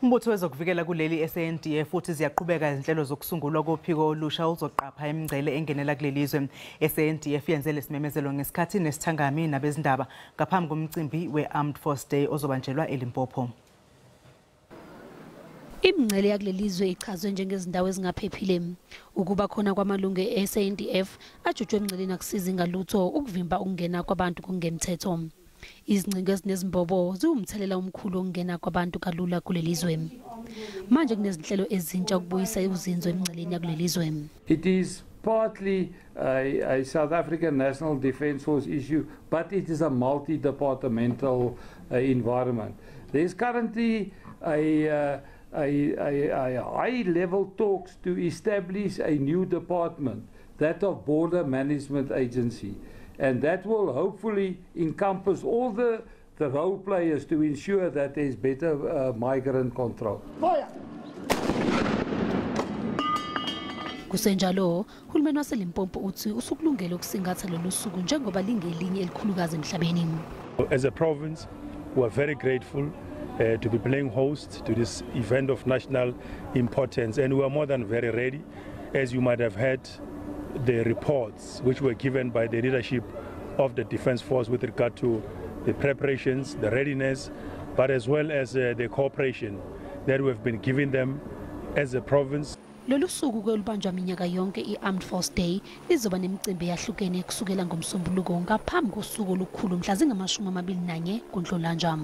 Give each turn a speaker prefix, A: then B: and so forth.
A: Umbutho wezokuvikela kuleli SANDF uthi ziyaqhubeka izinhlelo zokusungulwa kophiko olusha oluzoqapha imingcele engenela kuleli zwe. SANDF yenze lesimemezelo ngesikhathi nesithangami nabezindaba ngaphambi komcimbi we-Armed Force Day ozobanjelwa eLimpopo.
B: Imingcele yakuleli zwe ichazwe njengezindawo ezingaphephile. Ukuba khona kwamalungu e-SANDF ajutshwe emngceleni akusizi ngalutho ukuvimba ukungena kwabantu kungemthetho. Izingcingo ezinezimbobo ziwumthelela omkhulu okungena kwabantu kalula kuleli zwe. Manje kunezinhlelo ezintsha ukubuyisa uzinzo emngceleni yakuleli zwe.
C: It is partly a South African National Defence Force issue, but it is a multi-departmental environment. There is currently a high-level talks to establish a new department, that of Border Management Agency. And that will hopefully encompass all the role players to ensure that there is better migrant control.
B: Kusenjalo, uhulumeni waseLimpopo uthi usukulungele ukusingatha lolu suku njengoba lingelinye elikhulukazi emhlabeni.
D: As a province, we are very grateful to be playing host to this event of national importance, and we are more than very ready. As you might have heard the reports which were given by the leadership of the Defence Force with regard to the preparations, the readiness, but as well as the cooperation that we have been giving them as a province.
B: Lolu suku olubanjwa minyaka yonke i-Armed Force Day lizoba nemicimbi eyahlukene kusukela ngoMsombuluko ngaphambi kosuku olukhulu mhla zingama-21 kuNhlolanja.